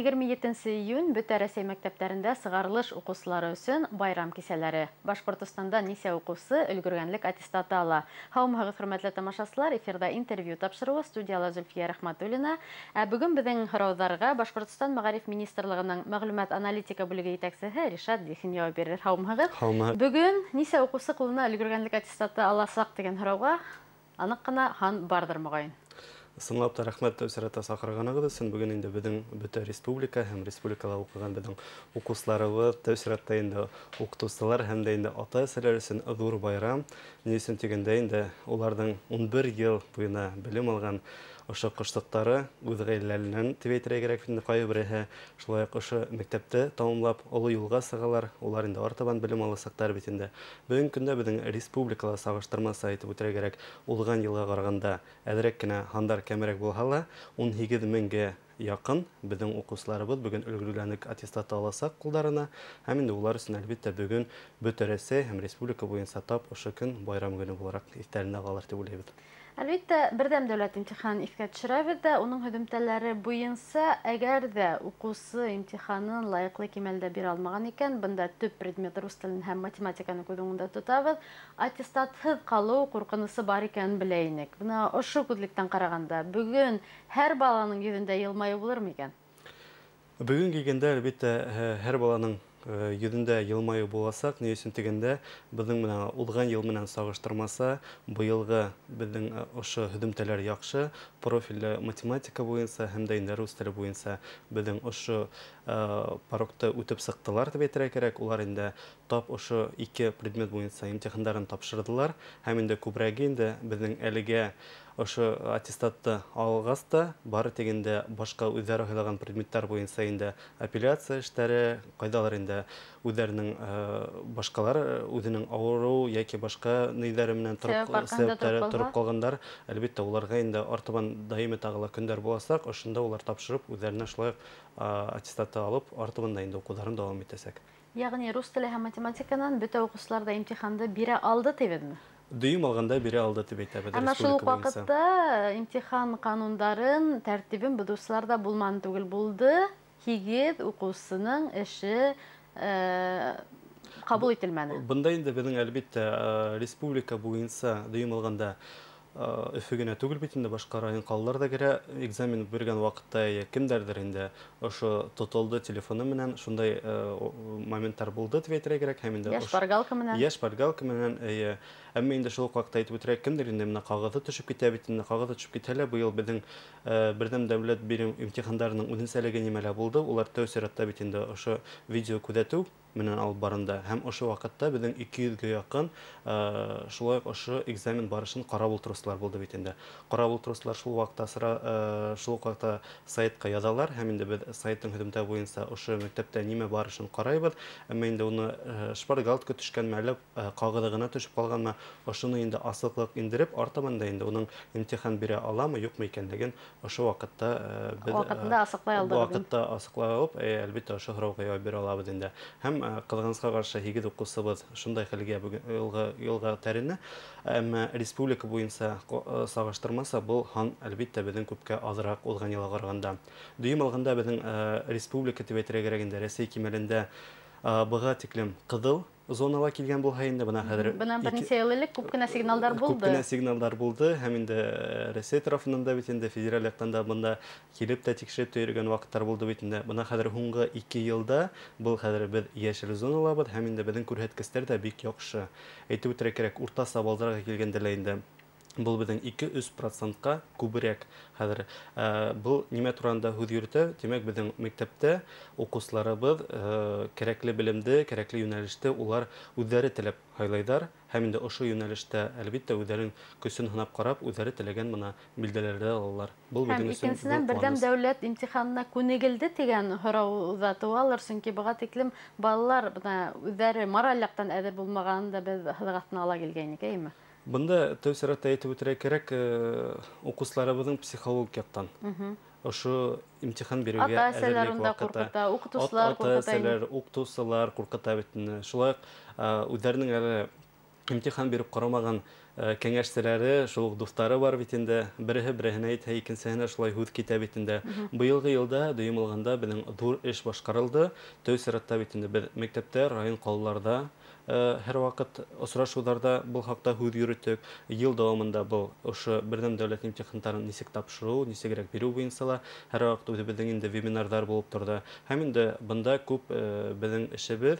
27 июнь бөтә Рәсәй мәктәптәрендә сығарылыш уҡыусылары өсөн байрам кисәләре. Башҡортостанда нисә уҡыусы өлгөргәнлек аттестаты ала? Һаумыһығыҙ, хөрмәтле тамашасылар, эфирҙа интервью тапшырыуы, студияла Зөлфиә Рәхмәтуллина. Ә бөгөн беҙҙең һорауҙарға Башҡортостан Мәғариф министрлығының мәғлүмәт аналитика бүлеге етәксеһе Ришат Дихин яуап бирер. Һаумыһығыҙ. Һаумыһығыҙ. Бөгөн нисә уҡыусы ҡулына өлгөргәнлек аттестаты аласаҡ тигән һорауға аныҡ ҡына һан барҙыр, моғайын. Ысынлап та, рәхмәт тәү сиратта саҡырғанығыҙ өсөн. Бөгөн инде беҙҙең бөтә республика һәм республикала уҡыған беҙҙең уҡыусыларыбыҙ, тәү сиратта инде уҡытыусылар һәм дә инде ата-әсәләр өсөн ҙур байрам. Ни өсөн тигәндә, инде уларҙың 11 йыл буйына белем алған ошо ҡоштоҡтары үҙ ғаиләләренән тип әйтергә кәрәк инде, ҡайһы береһе шулай уҡ ошо мәктәпте тамамлап оло юлға сығалар, улар инде артабан белем аласаҡтар бит инде. Бөгөнгө көндә беҙҙең республикала сағыштырмаса әйтеп үтергә кәрәк, уҙған йылға ҡарағанда әҙерәк кенә һандар кәмерәк булһа ла, 18 меңгә яҡын беҙҙең уҡыусыларыбыҙ бөгөн өлгөргәнлек аттестаты аласаҡ ҡулдарына, һәм инде улар өсөн әлбиттә бөгөн бөтә Рәсәй һәм республика буйынса тап ошо көн байрам көнө булараҡ иҫтәрендә ҡалыр тип уйлайбыҙ. Әлбиттә, берҙәм дәүләт имтиханын иҫкә төшөрәбеҙ ҙә, уның һөҙөмтәләре буйынса, әгәр ҙә уҡыусы имтиханын лайыҡлы кимәлдә бирә алмаған икән, бында төп предмет рус телен һәм математиканы күҙ уңында тотабыҙ, аттестатһыҙ ҡалыу ҡурҡынысы бар икәнен белә инек. Бына ошо күҙлектән ҡарағанда, бөгөн һәр баланың йөҙөндә йылмайыу булырмы икән? Бөгөн килгәндә, әлбиттә, һәр баланың йөҙөндә йылмайыу буласаҡ. Ни өсөн тигәндә, беҙҙең менән уҙған йыл менән сағыштырмаса, быйылғы беҙҙең ошо һөҙөмтәләр яҡшы, профилле математика буйынса һәм дә инде рус теле буйынса беҙҙең ошо порогты үтеп сыҡтылар тип әйтергә кәрәк. Улар инде тап ошо ике предмет буйынса имтихандарын тапшырҙылар, һәм инде күберәге инде беҙҙең әлегә ошо аттестатты алғас та бары тик инде башҡа үҙҙәре һайлаған предметтар буйынса инде апелляция эштәре, ҡайҙалыр инде үҙҙәренең башҡалар үҙенең ауырыу йәки башҡа ниҙәре менән сәбәптәре тороп ҡалғандар, әлбиттә, уларға инде артабан даими тағы ла көндәр буласаҡ, ошонда улар тапшырып үҙҙәренә шулай уҡ аттестатты алып артабан да инде уҡыуҙарын дауам итәсәк. Йәғни рус теле һәм математиканан бөтә уҡыусылар ҙа имтиханды бирә алды тибеҙме? Дөйөм алғанда бирә алды тип әйтәбеҙ. Әммә шул уҡ ваҡытта имтихан ҡанундарын, тәртибен боҙоусылар ҙа булманы түгел, булды. 8 уҡыусының эше ҡабул ителмәне. Бында инде беҙҙең әлбиттә республика буйынса дөйөм алғанда Өфө генә түгел бит инде, башҡа район ҡалалар ҙа керә. Экзамен биргән ваҡытта кемдәрҙер инде ошо тотолдо телефоны менән, шундай моменттар булды тип әйтергә кәрәк. Һәм инде йә шпаргалка менән. Йә шпаргалка менән, эйе. Әммә инде шул уҡ ваҡытта әйтеп үтергә, кемдер инде менә ҡағыҙы төшөп китә бит инде, ҡағыҙы төшөп китһә лә, быйыл беҙҙең берҙәм дәүләт биреү имтихандарының үҙенсәлеге нимәлә булды? Улар тәү сиратта бит инде ошо видео күҙәтеү менән алып барында, һәм ошо ваҡытта беҙҙең 200-гә яҡын шулай уҡ ошо экзамен барышын ҡарап ултырыусылар булды бит инде. Ҡарап ултырыусылар шул ваҡытта шул уҡ ваҡытта сайтҡа яҙалар, һәм инде беҙ сайттың һөҙөмтә буйынса ошо мәктәптә нимә барышын ҡарайбыҙ. Әммә инде уны шпаргалка төшкәнме, әллә ҡағыҙы ғына төшөп ҡалғанмы, ошоно инде асыҡлыҡ индереп, артабан да инде уның имтихан бирә аламы, юҡмы икәнлеген ошо ваҡытта беҙ ваҡытында асыҡлай алдыҡ. Ваҡытта асыҡлай алып, әлбиттә, ошо һорауға яуап бирә алабыҙ инде. Һәм ҡыҙғанысҡа ҡаршы 8 уҡыусыбыҙ шундай хәлгә бөгөн йылға тәренә. Әммә республика буйынса сағыштырмаса, был һан әлбиттә беҙҙең күпкә аҙыраҡ уҙған йылға ҡарағанда. Дөйөм алғанда беҙҙең республика тип әйтергә кәрәк инде, Рәсәй кимәлендә быға тиклем ҡыҙыл зонала килгән булһа инде, бына хәҙер Бына бер нисә йыл элек күп кенә сигналдар Күп булды. кенә сигналдар булды, һәм инде Рәсәй тарафынан да бит инде, федераль яҡтан да бында килеп тә тикшереп тә йөрөгән ваҡыттар булды бит инде. Бына хәҙер һуңғы 2 йылда был хәҙер беҙ йәшел зоналабыҙ, һәм инде беҙҙең күрһәткестәр ҙә бик яҡшы. Әйтеп үтергә кәрәк, уртаса балдарға килгәндә лә инде был беҙҙең ике-өс процентҡа күберәк хәҙер. Был нимә тураһында һүҙ йөрөтә? Тимәк, беҙҙең мәктәптә уҡыусыларыбыҙ кәрәкле белемде, кәрәкле йүнәлеште улар үҙҙәре теләп һайлайҙар, һәм инде ошо йүнәлештә әлбиттә үҙҙәренең көсөн һынап ҡарап, үҙҙәре теләгән бына билдәләрҙе алалар. Был Һәм беҙҙең өсөн икенсенән, ҙур берҙәм ҡыуаныс. дәүләт имтиханына күнегелде тигән һорау ҙа тыуалыр, сөнки быға тиклем балалар бына үҙҙәре мораль яҡтан әҙер булмағанын да беҙ һыҙыҡ аҫтына ала килгәйнек, әйме? Бында тәү сиратта әйтеп үтергә кәрәк, уҡыусыларыбыҙҙың психологик яҡтан ошо имтихан биреүгә Ата-әсәләр әҙерлек унда ваҡыты. ҡурҡыта, уҡытыусылар ҡурҡыта инде. Ата-әсәләр, уҡытыусылар ҡурҡыта бит инде. Шулай уҡ үҙҙәренең әле имтихан биреп ҡарамаған кәңәшселәре, шул уҡ дуҫтары бар бит инде. Береһе береһенә әйтһә, икенсеһенә шулай һүҙ китә бит инде. Быйылғы йылда дөйөм алғанда беҙҙең ҙур эш башҡарылды. Тәү сиратта бит инде беҙ мәктәптә, район, ҡалаларҙа һәр ваҡыт осрашыуҙарда был хаҡта һүҙ йөрөттөк. Йыл дауамында был ошо берҙәм дәүләт имтихандарын нисек тапшырыу, нисегерәк биреү буйынса ла һәр ваҡыт үҙебеҙҙең инде вебинарҙар булып торҙо. Һәм инде бында күп беҙҙең эшебеҙ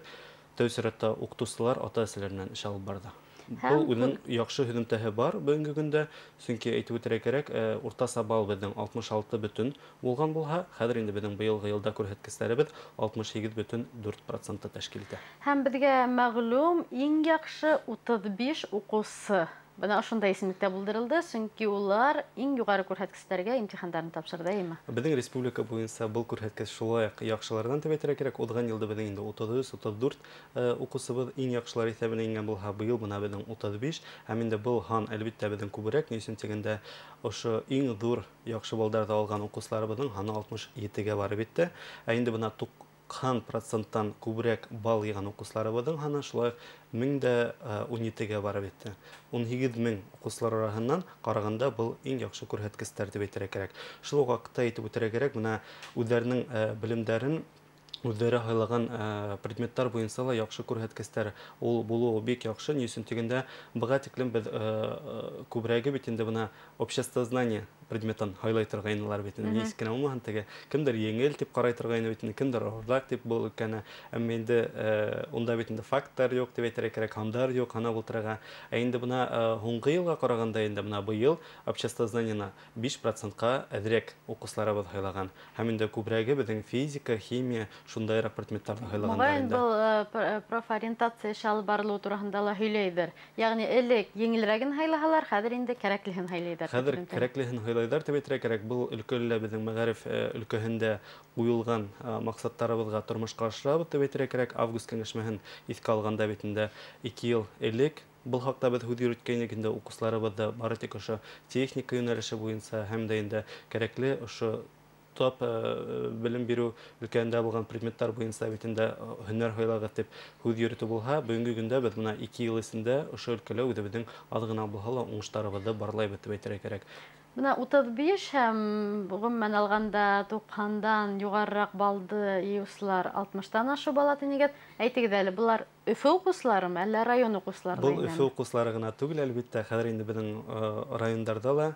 тәү сиратта уҡытыусылар, ата-әсәләр менән эш алып барҙы. Был үҙенең яҡшы һөҙөмтәһе бар бөгөнгө көндә, сөнки әйтеп үтергә кәрәк, уртаса балл беҙҙең 66 бөтөн булған булһа, хәҙер инде беҙҙең быйылғы йылда күрһәткестәребеҙ 68,4% тәшкил итә. Һәм беҙгә мәғлүм иң яҡшы 35 уҡыусы. Бына ошондай исемлектә булдырылды, сөнки улар иң юғары күрһәткестәргә имтихандарын тапшырҙы, әйме? Беҙҙең республика буйынса был күрһәткес шулай уҡ яҡшыларҙан тип әйтергә кәрәк. Уҙған йылда беҙҙең инде 33-34 уҡыусыбыҙ иң яҡшылар иҫәбенә ингән булһа, быйыл бына беҙҙең 35. Һәм инде был һан әлбиттә беҙҙең күберәк, ни өсөн тигәндә ошо иң ҙур яҡшы балдарҙы алған уҡыусыларыбыҙҙың һаны 67-гә барып етте. Ә инде бына 90%-тан күберәк балл йыйған уҡыусыларыбыҙҙың һаны шулай уҡ 1017-гә барып етте. 18 мең уҡыусылар араһынан ҡарағанда был иң яҡшы күрһәткестәр тип әйтергә кәрәк. Шул уҡ ваҡытта әйтеп үтергә кәрәк, бына үҙҙәренең белемдәрен үҙҙәре һайлаған предметтар буйынса ла яҡшы күрһәткестәр ул булыуы бик яҡшы. Ни өсөн тигәндә, быға тиклем беҙ күберәге бит инде бына обществознание предметын һайлай торғайнылар бит инде. Нисек кенә булмаһын, теге кемдер еңел тип ҡарай торғайны бит инде, кемдер ауырыраҡ тип был өлкәне. Әммә инде унда бит инде факттар юҡ тип әйтергә кәрәк, һандар юҡ, һанап ултырырға. Ә инде бына һуңғы йылға ҡарағанда инде бына быйыл обществознаниены 5%-ҡа әҙерәк уҡыусыларыбыҙ һайлаған. Һәм инде күберәге беҙҙең физика, химия шундайыраҡ предметтарҙы һайлағандар инде. Был профориентация эше алып барылыуы тураһында ла һөйләйҙер. Йәғни элек еңелерәген һайлаһалар, хәҙер инде кәрәклеһен һайлайҙар. Хәҙер кәрәклеһен һайлайҙар тип әйтергә кәрәк. Был өлкәлә беҙҙең мәғариф өлкәһендә ҡуйылған маҡсаттарыбыҙға тормошҡа ашырабыҙ тип әйтергә кәрәк. Август кәңәшмәһен иҫкә алғанда бит инде 2 йыл элек был хаҡта беҙ һүҙ йөрөткәйнек инде. Уҡыусыларыбыҙҙы бары тик ошо техника йүнәлеше буйынса һәм дә инде кәрәкле ошо топ белем биреү өлкәһендә булған предметтар буйынса бит инде һөнәр һайлағыҙ тип һүҙ йөрөтөү булһа, бөгөнгө көндә беҙ бына 2 йыл эсендә ошо өлкәлә үҙебеҙҙең аҙ ғына булһа ла уңыштарыбыҙҙы барлайбыҙ тип әйтергә кәрәк. Бына 35 һәм ғөмүмән алғанда 90-дан юғарыраҡ балды йыйыусылар 60-тан ашыу бала тинегеҙ. Әйтегеҙ әле, былар Өфө уҡыусыларымы, әллә район уҡыусылары? Был Өфө уҡыусылары ғына түгел, әлбиттә. Хәҙер инде беҙҙең райондарҙа ла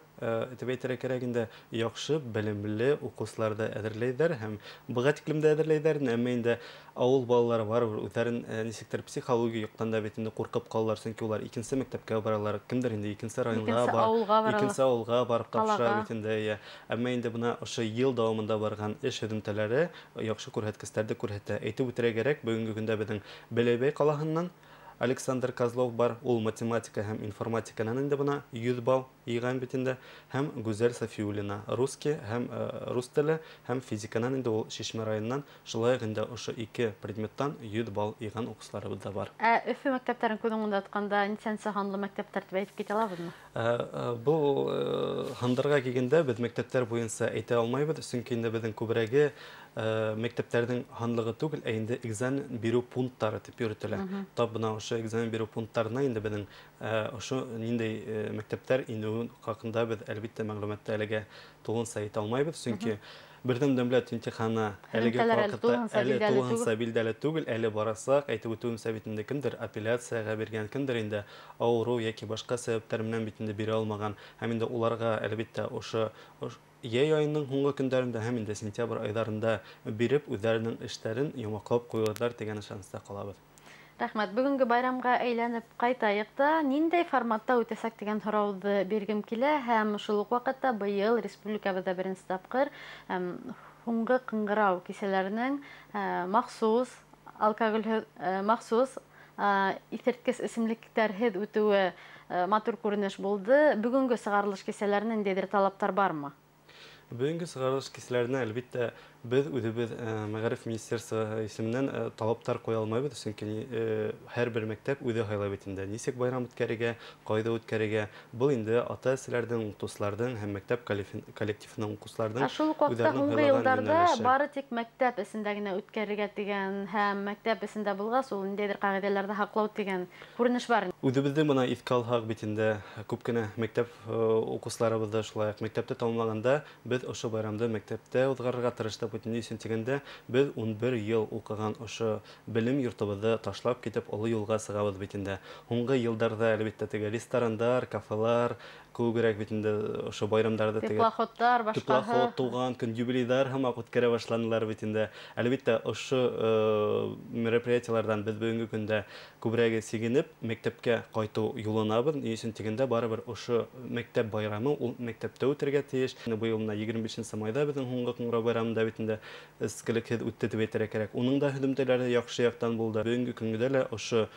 тип әйтергә кәрәк инде яҡшы белемле уҡыусыларҙы әҙерләйҙәр һәм быға тиклем дә әҙерләйҙәр. Әммә инде ауыл балалары барыбер үҙҙәрен нисектер психология яҡтан да бит инде ҡурҡып ҡалалар, сөнки улар икенсе мәктәпкә баралар, кемдер инде икенсе районға бар, икенсе ауылға барып тапшыра бит инде. Әммә инде бына ошо йыл дауамында барған эш һөҙөмтәләре яҡшы күрһәткестәрҙе күрһәтә. Әйтеп үтергә кәрәк, бөгөнгө көндә беҙҙең Бәләбәй ҡалаһынан Александр Козлов бар, ул математика һәм информатиканан инде бына 100 балл йыйған бит инде, һәм Гүзәл Сафиуллина русский һәм рус теле һәм физиканан инде ул Шишмә районынан, шулай уҡ инде ошо 2 предметтан 100 балл йыйған уҡыусыларыбыҙ ҙа бар. Ә Өфө мәктәптәрен күҙ уңында тотҡанда нисәнсе һанлы мәктәптәр тип әйтеп китә алабыҙмы? Был һандарға килгәндә беҙ мәктәптәр буйынса әйтә алмайбыҙ, сөнки инде беҙҙең күберәге мәктәптәрҙең һанлығы түгел, ә инде экзамен биреү пункттары тип йөрөтөлә. Тап бына ошо экзамен биреү пункттарына инде беҙҙең ошо ниндәй мәктәптәр инеүе хаҡында беҙ әлбиттә мәғлүмәтте әлегә тулыһынса әйтә алмайбыҙ, сөнки берҙәм дәүләт имтиханы әлеге ваҡытта әле тулыһынса билдәле түгел, әле барасаҡ. Әйтеп үтеүемсә бит инде кемдер апелляцияға биргән, кемдер инде ауырыу йәки башҡа сәбәптәр менән бит инде бирә алмаған, һәм инде уларға әлбиттә ошо йәй айының һуңғы көндәрендә һәм инде сентябрь айҙарында биреп үҙҙәренең эштәрен йомғаҡлап ҡуйырҙар тигән ышаныста ҡалабыҙ. Рәхмәт. Бөгөнгө байрамға әйләнеп ҡайтайыҡ та, ниндәй форматта үтәсәк тигән һорауҙы биргем килә, һәм шул уҡ ваҡытта быйыл республикабыҙҙа беренсе тапҡыр һуңғы ҡыңғырау кисәләренең махсус алкоголь, махсус иҫерткес эсемлектәрһеҙ үтеүе матур күренеш булды. Бөгөнгө сығарылыш кисәләренә ниндәйҙер талаптар бармы? Бөгөнгө сығарылыш кисәләренә әлбиттә Беҙ үҙебеҙ мәғариф министерствоһы исеменән талаптар ҡуя алмайбыҙ, сөнки һәр бер мәктәп үҙе һайлай бит инде. Нисек байрам үткәрергә, ҡайҙа үткәрергә. Был инде ата-әсәләрҙең, уҡытыусыларҙың һәм мәктәп коллективының уҡыусыларҙың шул уҡ ваҡытта һуңғы йылдарҙа бары тик мәктәп эсендә генә үткәрергә тигән һәм мәктәп эсендә булғас, ул ниндәйҙер ҡағиҙәләрҙе һаҡлау тигән күренеш бар. Үҙебеҙҙе бына иҫкә алһаҡ бит инде, күп кенә мәктәп уҡыусыларыбыҙҙы шулай уҡ мәктәптә тамамлағанда беҙ ошо байрамды мәктәптә уҙғарырға тырыштыҡ. Ни өсөн тигәндә, беҙ 11 йыл уҡыған ошо белем йортобоҙҙо ташлап китеп оло юлға сығабыҙ бит инде. Һуңғы йылдарҙа әлбиттә теге ресторандар, кафелар күберәк бит инде ошо байрамдарҙы теге теплоходтар, башҡаһы, теплоход, тыуған көн, юбилейҙар һымаҡ үткәрә башланылар бит инде. Әлбиттә ошо мероприятиеларҙан беҙ бөгөнгө көндә күберәге сигенеп мәктәпкә ҡайтыу юлынабыҙ. Ни өсөн тигәндә, барыбер ошо мәктәп байрамы ул мәктәптә үтергә тейеш. Быйыл менә 25 майҙа беҙҙең һуңғы ҡыңғырау байрамында бит инде эскелекһеҙ үтте тип әйтергә кәрәк. Уның да һөҙөмтәләре яҡшы яҡтан булды. Бөгөнгө көндә лә ошо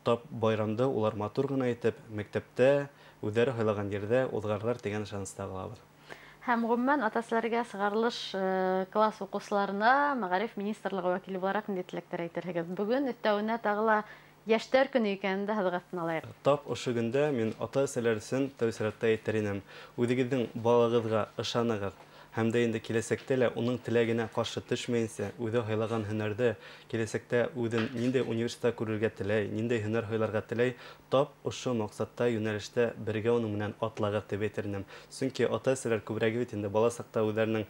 тап байрамды улар матур ғына итеп мәктәптә үҙҙәре һайлаған ерҙә уҙғарҙар тигән ышаныста ҡалабыҙ. Һәм ғөмүмән ата-әсәләргә, сығарылыш класс уҡыусыларына мәғариф министрлығы вәкиле булараҡ ниндәй теләктәр әйтерһегеҙ? Бөгөн өҫтәүенә тағы ла йәштәр көнө икәнен дә һыҙыҡ аҫтына алайыҡ. Тап ошо көндә мин ата-әсәләр өсөн тәү сиратта әйтер инем: үҙегеҙҙең балағыҙға ышанығыҙ. Һәм дә инде киләсәктә лә уның теләгенә ҡаршы төшмәйенсә, үҙе һайлаған һөнәрҙе, киләсәктә үҙен ниндәй университетта күрергә теләй, ниндәй һөнәр һайларға теләй, тап ошо маҡсатта, йүнәлештә бергә уның менән атлағыҙ тип әйтер инем. Сөнки ата-әсәләр күберәге бит инде бала саҡта үҙҙәренең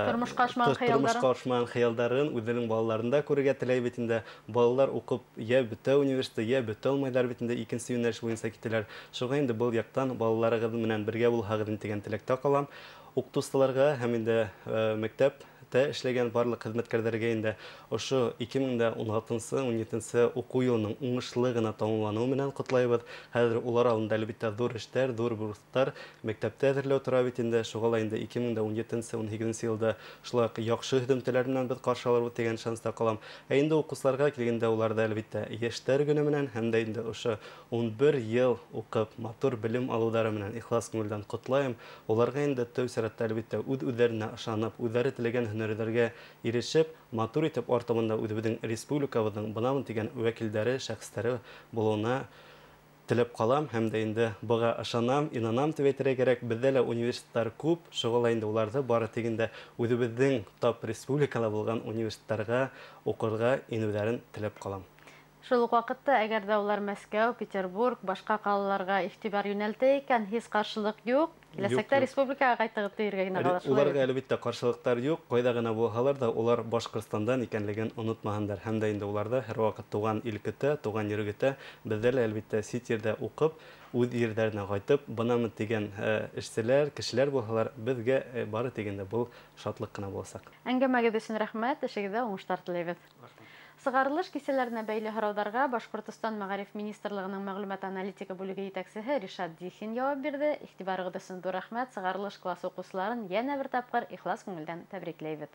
тормошҡа ашмаған хыялдарын үҙҙәренең балаларында күрергә теләй бит инде. Балалар уҡып йә бөтә университетта, йә бөтә алмайҙар бит инде, икенсе йүнәлеш буйынса китәләр. Шуға инде был яҡтан балаларығыҙ менән бергә булһағыҙ тигән теләктә ҡалам. Уҡытыусыларға һәм инде мәктәптә эшләгән барлыҡ хеҙмәткәрҙәргә инде ошо 2016-17 уҡыу йылының уңышлы ғына тамамланыуы менән ҡотлайбыҙ. Хәҙер улар алдында әлбиттә ҙур эштәр, ҙур бурыстар мәктәптә әҙерләү тора бит инде. Шуға ла инде 2017-18 йылда шулай уҡ яҡшы һөҙөмтәләр менән беҙ ҡаршы алырбыҙ тигән ышаныста ҡалам. Ә инде уҡыусыларға килгәндә, уларҙы әлбиттә йәштәр көнө менән һәм дә инде ошо 11 йыл уҡып матур белем алыуҙары менән ихлас күңелдән ҡотлайым. Уларға инде тәү сиратта әлбиттә үҙ-үҙҙәренә ышанып, үҙҙәре теләгән һөнәрҙәргә ирешеп, матур итеп артабында үҙебеҙҙең республикабыҙҙың бынамын тигән вәкилдәре, шәхестәре булыуына теләп ҡалам. Һәм дә инде быға ышанам, инанам тип әйтергә кәрәк. Беҙҙә лә университеттар күп, шуға ла инде уларҙы бары тигәндә үҙебеҙҙең тап республикала булған университеттарға уҡырға инеүҙәрен теләп ҡалам. Шул уҡ ваҡытта, әгәр ҙә улар Мәскәү, Петербург, башҡа ҡалаларға иғтибар йүнәлтә икән, һис ҡаршылыҡ юҡ. Киләсәктә республикаға ҡайтығыҙ тиергә генә ҡала. Уларға әлбиттә ҡаршылыҡтар юҡ. Ҡайҙа ғына булһалар ҙа, улар Башҡортостандан икәнлеген онотмаһындар. Һәм дә инде уларҙы һәр ваҡыт тыуған ил көтә, тыуған ер көтә. Беҙҙә лә әлбиттә сит ерҙә уҡып, үҙ ерҙәренә ҡайтып, бынамын тигән эшселәр, кешеләр булһалар, беҙгә бары тигәндә был шатлыҡ ҡына буласаҡ. Әңгәмәгеҙ өсөн рәхмәт, эшегеҙҙә уңыштар теләйбеҙ. Сығарылыш кисәләренә бәйле һорауҙарға Башҡортостан Мәғариф Министрлығының мәғлүмәт аналитика бүлеге етәксеһе Ришат Дихин яуап бирҙе. Иғтибарығыҙ өсөн ҙур рәхмәт. Сығарылыш класс уҡыусыларын йәнә бер тапҡыр ихлас күңелдән тәбрикләйбеҙ.